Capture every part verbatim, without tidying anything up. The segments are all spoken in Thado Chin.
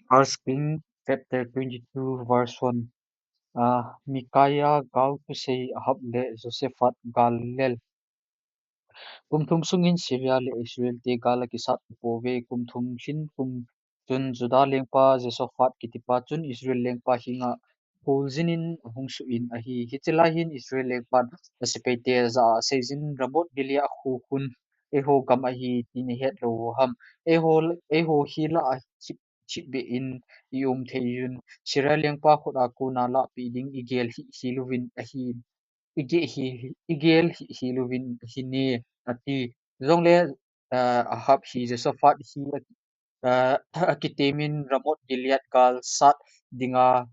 First King chapter twenty-two, verse one. Ah, Micaiah gal thusei Ahab le Jehoshaphat gal lel. Kum thum sungin Syria le Israel te gal akisat tapouve, kum thum lhin kum chun Judah lengpa Jehoshaphat kitipa chun Israel lengpa henga kholjin in ahung suh in ahi. Hiche lai hin Israel lengpan asepaite jah a aseijin, Ramoth Gilead kho khun eiho gam ahi ti nahet lou u ham? Eiho, eiho hi lah a chip, chip be in i um thei un, Syria lengpa khut a kona lahpeh ding i gel hih hih uvin ahi, i gel hih, i gel hih hih uvin ahi ne, ati. Jongle, ah, Ahab hi Jehoshaphat hi, ah, akitemin Ramoth Gilead gal sat dinga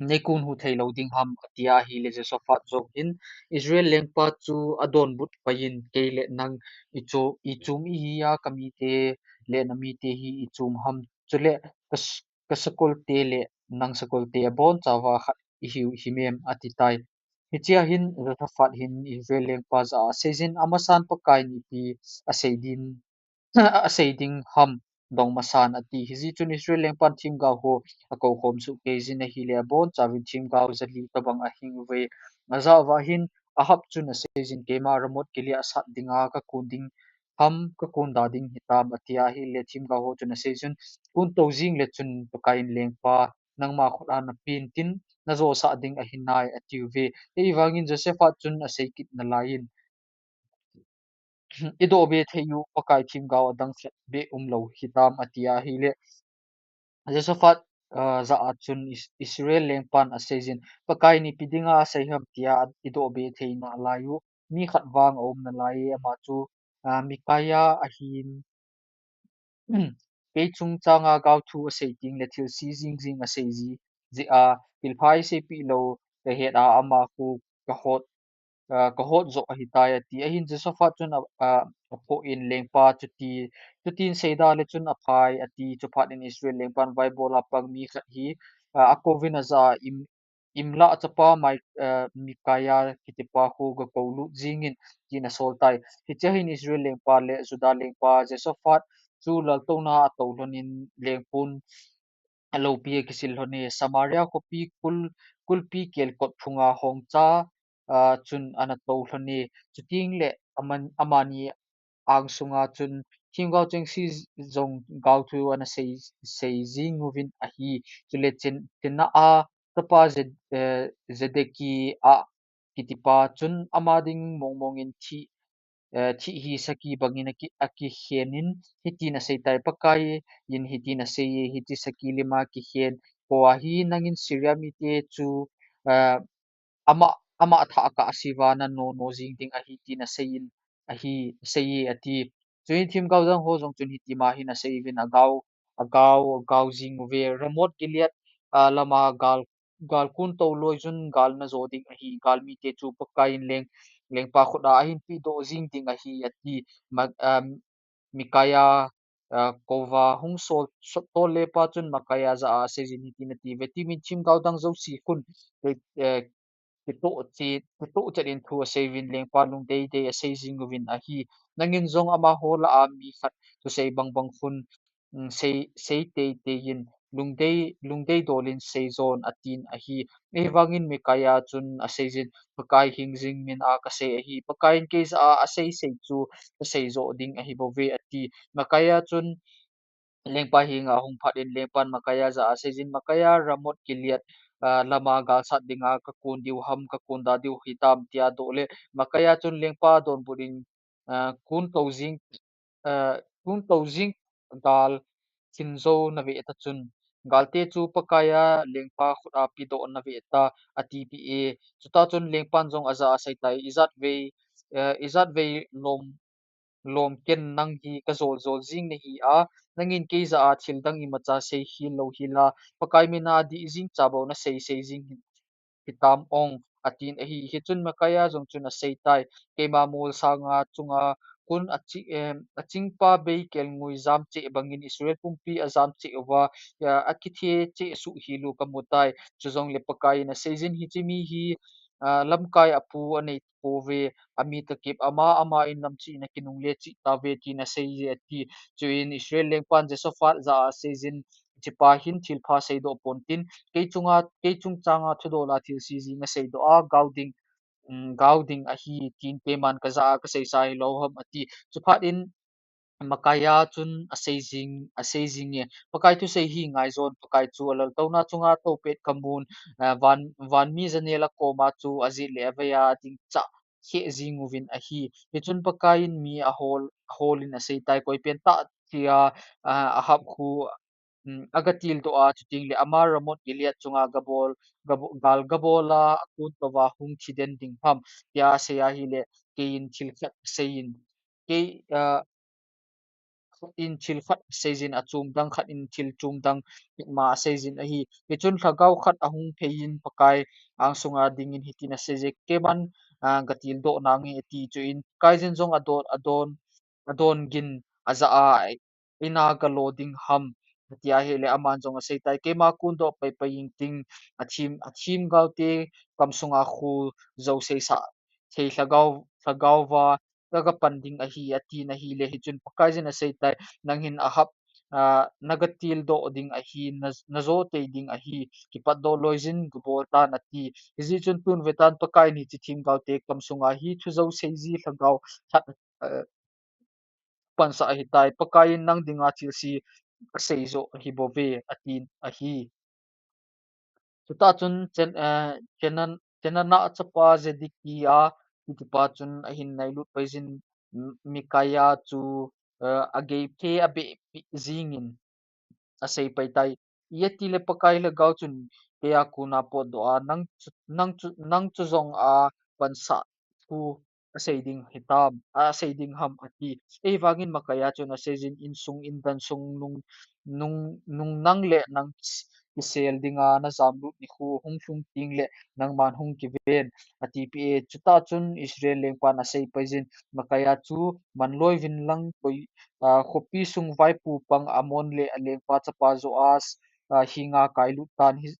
nei kon hu thei lou ding ham, atia ahile Jehoshaphat jong hin Israel lengpa chu adonbut pai in, kei le nang i chu, i chom ihi a, ka mite le na mite hi i chom ham, chule ka s-, ka sakolte le nang sakolte abonchan khat ihiu himem, ati tai. Hichea hin Jehoshaphat hin Israel lengpa jah a aseijin, amasan Pakaiyin ipi asei din, asei ding ham dong masan, ati. Hijeh chun Israel lengpan themgao ho akou khom soh kei jin ahile, abonchauvin themgao jali tobang ahing uve. Ajah uva hin Ahab chun aseijin, keima Ramoth Gilead sat dinga ka kon ding ham, ka kon da ding hitam, atia ahile themgao ho chun aseijin, kon tou jing le chun Pakaiyin lengpa nangma khut a napen tin, najosah ding ahi nai, atiuve. Hijeh vangin Jehoshaphat chun asei kit nalaiyin, i doh be thei u Pakai themgao adang khat be umlou hitam, atia ahile Jehoshaphat, ah, jah a chun Is-, Israel lengpan aseijin, Pakaiyin ipi dinga asei ham tia i doh be thei nalai u mi khat vang aum nalai e, ama chu, ah, Micaiah ahin. Kei chungchanga gaothu asei teng le thilse jing jing asei ji, jeh a, thilpha eiseipeh lou kahet a, ama khu kahot, ah, kahot joh ahitai, ati. Ahin Jehoshaphat chun a, a, aphoh in, lengpa chuti, chutin seida le chun aphai, ati. Chuphat in Israel lengpan vaibol a pang mi khat hi, ah, akouvin ajah a, im, Imlah chapa Mai-, eh, Micaiah kitipa khu gakou lut jingin, tin asol tai. Hichea hin Israel lengpa le Judah lengpa Jehoshaphat chu laltouna atou lhonin lengpun aloupi akisil lhon e. Samaria khopi kul, kulpi kelkot phunga hongcha, ah, chun ana tou lhon e. Chuteng le aman, amani angsunga chun themgao chengse jong gaothu ana sei, sei jing uvin ahi. Chule Chen-, Chenaanah chapa Zed-, eh, Zedekiah kitipa chun ama ding mongmong in thi, eh, thih hi saki bangin aki, akikhen in hitin asei tai, Pakaiyin hitin asei e, hiche saki lima kikhen ho a hi nangin Syria mite chu, eh, ama, ama thah kah a siva nanono jing ding ahi tin asei in, ahi, asei e, ati. Chuin themgao dang ho jong chun hitima hin asei uvin agao, agao, agao jing uve. Ramoth Gilead, ah, lama gal, gal kon tou loi chun gal najo ding ahi, galmite chu Pakaiyin leng, lengpa khut a ahin pedoh jing ding ahi, ati. Ma, um, Micaiah, ah, kouva hung sol, sol tol lepa chun Micaiah jah a aseijin hitin ati, Veti min themgao dang jouse khun, eh, eh, kitoh che, kitoh chet in thu asei uvin, lengpa lungdei dei asei jing uvin ahi. Nangin jong amaho lah a mi khat thusei bangbang khun, mm, sei, sei teitei in, lungdei, lungdei dol in seijon, atin ahi. Ahivangin Micaiah chun aseijin, Pakai hingjing min a kasei ahi, Pakaiyin kei jah a asei sei chu kasei joh ding ahi bouve, ati. Micaiah chun lengpa henga ahung phat in, lengpan Micaiah jah a aseijin, Micaiah, Ramoth Gilead, ah, lama gal sat dinga ka kon diu ham, ka kon da diu hitam, tia adoh le, Micaiah chun lengpa donbut in, ah, kon tou jing, ah, kon tou jing gal khin jou nave ta chun, galte chu Pakaiya lengpa khut a pedoh nave ta, atipeh e. Chuta chun lengpan jong ajah a asei tai, ijat vei, eh, ijat vei lom, lom ken nang hi ka jol jol jing nahi a, nangin kei jah a thil dang imacha sei khel lou hel a, Pakai min a dih jing cha bou nasei sei jing hi, hitam ong, atin ahi. Hichun Micaiah jong chun asei tai, keima mol sanga chunga kon achi-, em, achingpa bei kelngoi jam cheh bangin Israel pumpi ajam cheh uva, a, akithe cheh suh hel u kamu tai. Chujongle Pakaiyin aseijin, hiche mi hi, a, lamkai apu anei pouve, ami toh kip ama, ama in lam chihna kinungle cheh tauve, tin asei e ati. Chuin Israel lengpan Jehoshaphat jah a aseijin, Hichepa hin thilpha seidoh pontin, kei chunga, kei chungchanga thudol a thilse jing aseidoh a, gao ding, um, gao ding ahi, tin keiman kajah a kaseisa hilou ham, ati. Chuphat in Micaiah chun asei jing, asei jing e, Pakai thusei hi ngaijon, Pakai chu alaltouna chunga toupet kamun, ah, van, vanmi janel a koma chu ajet le avei a adingchah kheh jing uvin ahi. Hichun Pakai in mi ahol, ahol in aseitai, Koipen tah tia, ah, Ahab khu, um, agatildoh a, chuteng le ama Ramoth Gilead chunga gabol, gabo-, gal gabol a, akon touva hung thiden ding ham, tia asei ahile, kei in thil khat asei in, kei, ah, khat in thil khat asei jin, achom dang khat in thil chom dang khat ma asei jin ahi. Hichun lhagao khat ahung phei in Pakai ang sunga dingin hitin asei je, Keiman, ah, gatildoh nange, ati. Chuin Pakai jin jong adon, adon, adon gin ajah a, Eina galo ding ham, ati ahile, aman jong aseitai, Keima kondoh paipai ingting, athim, athim galte kam sunga khu jou seisah thei lhagao, lhagao va, kagapan ding ahi, atin ahile, hichun Pakai jin aseitai, Nang hin Ahab, ah, nagatildoh ding ahi, na, najo tei ding ahi, kipatdoh loi jin gabol tan, ati. Hijeh chun tun vetan Pakai in hiche thim galte kam sunga hi thu jou sei ji lhagao khat, ah, pansah ahitai, Pakai in nang dinga thilse asei joh ahi bouve, atin ahi. Chutah chun Chen-, eh, Chenan-, Chenana chapa Zedekiah kitipa chun ahin nailut pai jin, M-, Micaiah chu, eh, ageiphe abeh jingin asei pai tai. Ijeh itile Pakai lhagao chun keia kona potdoh a, nang chu, nang chu, nang chu jong a pansah thu asei ding hitam, asei ding ham, ati. Ahivangin Micaiah chun asei jin, Insung, indan sung, nung, nung, nungnang le nang kis-, kisel dinga najamlut nikho hung lhung teng le nangman hung kiven, atipeh e. Chutah chun Israel lengpan asei pai jin, Micaiah chu manloi vin lang koi, ah, khopi sung vaipo pang Amon le alengpa chapa Joas, ah, henga kailut tan hi,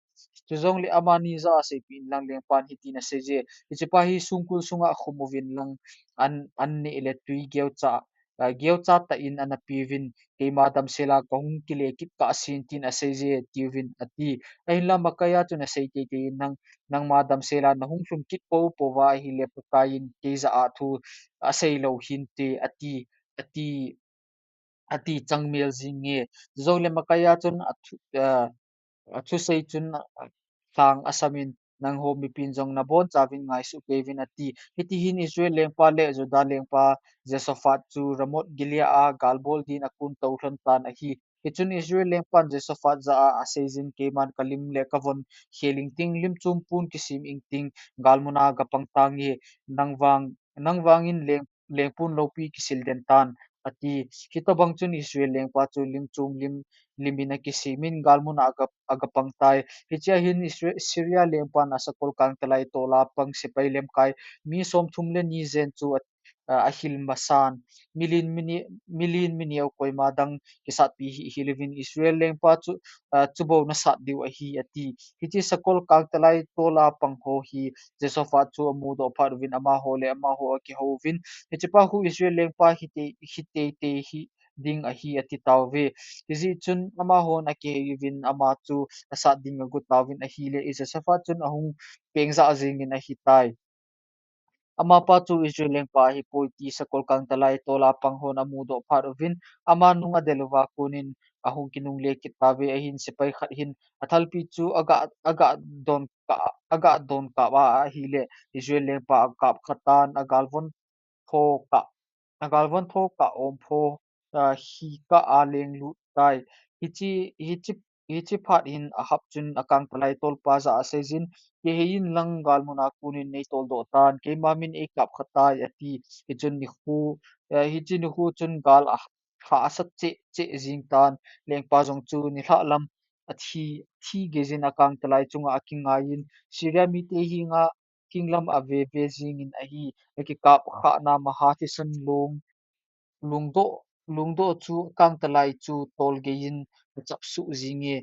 chujongle amani jah a seipeh inlang lengpan hitin asei je, Hichepa hi songkul sunga khum uvin lang an, an neh le tui geucha, ah, geucha tah in ana peuvin, keima damsel a kahung kile kit kah ahin tin asei je, tiuvin ati. Ahinla Micaiah chun asei teitei in, Nang, nangma damsel a nahung lhung kit poupou va ahile Pakai in kei jah a thu asei lou hinte, ati, ati, ati changmel jing e. Chujongle Micaiah chun athu, ah, athusei chun, ah, lhang asamin, Nangho mipin jong nabonchauvin ngaisuh keiyuvin, ati. Hiti hin Israel lengpa le Judah lengpa Jehoshaphat chu Ramoth Gilead a gal bol din akon tou lhon tan ahi. Hichun Israel lengpan Jehoshaphat jah a asei jin, Keiman kalim le kavon khel ingting, lim chom pon kisem ingting, galmun a gapang tange, nang vang, nang vangin leng, lengpon loupi kisil den tan, ati. Hitobang chun Israel lengpa chu lim chom lim, lim in akisem in galmun a aga, agapang tai. Hichea hin Israel, Syria lengpan asakol kangtalai tol a pang sepai lemkai mi somthum le ni jen chu a, a, ahil masan. Milen mine-, milen mineo koima dang kisatpi hih hel uvin Israel lengpa chu, ah, chubou nasat diu ahi, ati. Hiche sakol kangtalai tol a pang ho hi Jehoshaphat chu amudoh phat uvin amaho le amaho akihou uvin, Hichepa khu Israel lengpa hiti, hiti teitei hi ding ahi, ati tauve. Hijeh chun amahon akihei uvin ama chu asat ding agot tauvin ahile, Jehoshaphat chun ahung peng jah jingin ahitai. Amapa chu Israel lengpa ahipoi ti sakol kangtalai tol a pang hon amudoh phat uvin, ama nung adel uva konin ahung kinungle kit tauve. Ahin sepai khat hin athalpi chu aga, aga don kah, aga don kah a ahile, Israel lengpa akap khatan, agalvon tho kah, agalvon tho kah ompho, ah, hi kah a lenglut tai. Hiche, hiche, hiche phat hin Ahab chun akangtalai tolpa jah a aseijin, Kihei inlang galmun a konin neitoldoh tan, keima min eikap khatai, ati. Hichun nikho, eh, hiche nikho chun gal a, lha asat cheh cheh jing tan, lengpa jong chu nilhah lam athi, athi geijin akangtalai chunga akingaiyin, Syria mite henga hinglam ave ve jingin ahi. Akikap khahna maha thisan long, lungdoh, lungdoh chu akangtalai chu tol geiyin achapsuh jinge.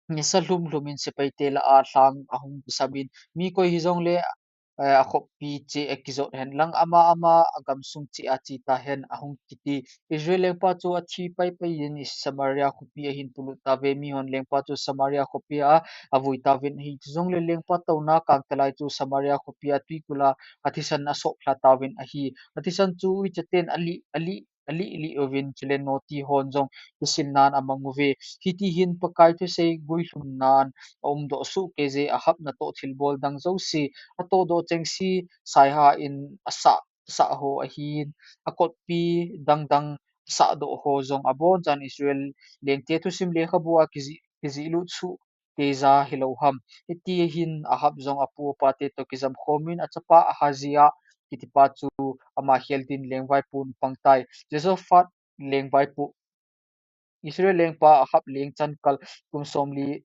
Nisa lhum lhum in sepaite lah a lhang ahung kisamin, mi koi hijongle eh, akhoppi cheh akijot hen lang, ama ama agamsung cheh a che tahen, ahung kiti. Israel lengpa chu athi paipai in Samaria khopi ahin polut tauve, mihon lengpa chu Samaria khopi a avui tauvin ahi. Chujongle lengpa touna kangtalai chu Samaria khopi a twikul a athisan asop lha tauvin ahi. Athisan chu uicha ten alih, alih, alih lih uvin, chule noti hon jong kisilnan amang uve. Hiti hin Pakai thusei guilhunnan aumdoh soh keije, Ahab natoh thilbol dang jouse atohdoh chengse saiha in asah, sah ho ahin, akotpi dangdang sahdoh ho jong abonchan Israel lengte thusim lekhabu a kijih, kijihlut soh keija hilou ham. Hiti hin Ahab jong apu apate toh kijam khomin achapa Ahaziah kitipa chu ama khel din lengvaipun pangtai. Jehoshaphat lengvaipo. Israel lengpa Ahab leng chan kal kum somli,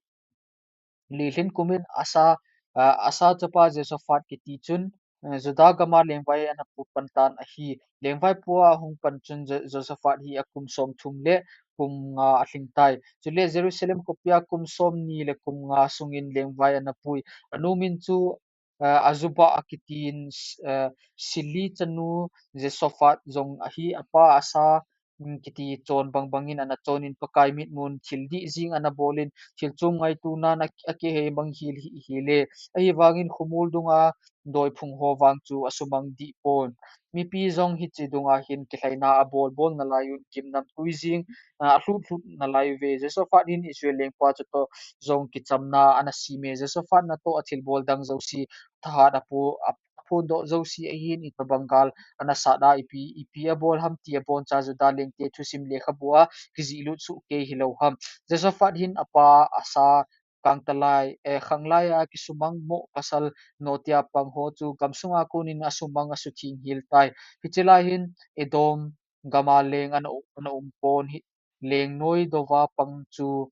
li lhin kumin Asa, ah, Asa chapa Jehoshaphat kiti chun, eh, Judah gama lengvai ana pu pan tan ahi. Lengvaipo a ahung pan chun Je-, Jehoshaphat hi akum somthum le kum nga alhing tai. Chule Jerusalem khopia kum somni le kum nga sungin lengvai ana pui. Anu min chu, eh, Azubah akitin, eh, Sili chanu Jehoshaphat jong ahi. Apa Asa, mm, kiti chon bangbangin ana chonin Pakai mitmun thil dih jing ana bolin, thil chom ngaitunan a, akihei mang hil hi, hile. Ahivangin khomol dunga doiphung ho vang chu asumang dih pon. Mipi jong hiche dunga hin kilhaina abol bol nalai un, gimnamtui jing, ah, alhut lhut nalai uve. Jehoshaphat hin Israel lengpa chutoh jong kichamna ana seme. Jehoshaphat natoh athilbol dang jouse, thahat apo, aphondoh jouse ahin, itobang gal ana sat a, ipi, ipi abol ham ti aboncha Judah lengte thusim lekhabu a kijihlut soh kei hilou ham. Jehoshaphat hin apa Asa kangtalai, eh, khanglai a kisumang mo pasal notia pang ho chu gamsunga konin asumang asuthing hil tai. Hiche lai hin Edom gama leng ana um, ana um pon hi, leng noi dova pang chu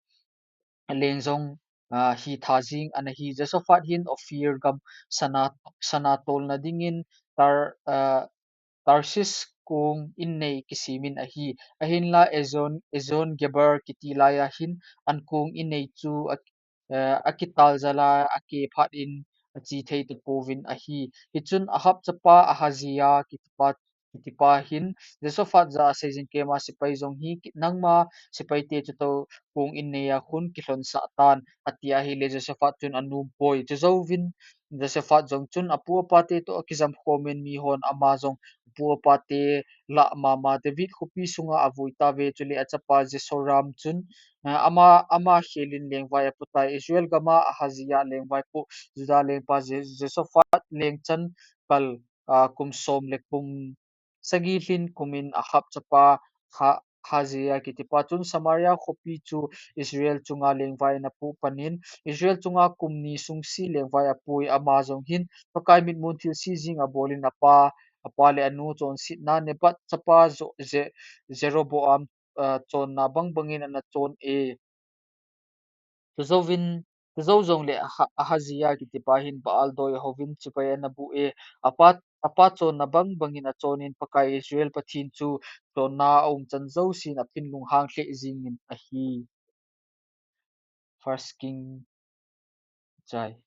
leng jong, ah, hitha jing ana hi. Jehoshaphat hin Ophir gam sana, sana tolna dingin Tar-, ah, Tarshish kong innei kisemin ahi. Ahinla Ezion, Ezion Geber kiti laiya hin an kong innei chu a, eh, akital jal a, akeh phat in ache thei tapouvin ahi. Hichun Ahab chapa Ahaziah kitipa, kitipa hin Jehoshaphat jah a seijin, keima sepai jong hi ki-, nangma sepaite chutoh kong innei a khun kilhonsah tan, ati ahile Jehoshaphat chun anom poi. Chujouvin Jehoshaphat jong chun apu apate toh akijam khomin mihon ama jong apu apate lah mama David khopi sunga avui tauve, chule achapa Jehoram chun, ah, ama, ama khelin lengvai apotai. Israel gama Ahaziah lengvaipo, Judah lengpa Je-, Jehoshaphat leng chan kal, ah, kum som le kum sagi lhin kumin Ahab chapa Ha-, Ahaziah kitipa chun Samaria khopi chu Israel chunga lengvai ana pu panin, Israel chunga kum ni sungse lengvai apui. Ama jong hin Pakai mitmun thilse jing abolin apa, apa le anu chonsetna Nebat chapa Jo-, Je-, Jeroboam, ah, chonna bangbangin ana chon e. Chujouvin, chujou jongle Aha-, Ahaziah kitipa hin Baal doi ahouvin chibai ana bu e. Apa, apa chonna bangbangin achonin Pakai Israel Pathen chu chonna aumchan jousen aphin lunghang lheh jingin ahi. First King, chai.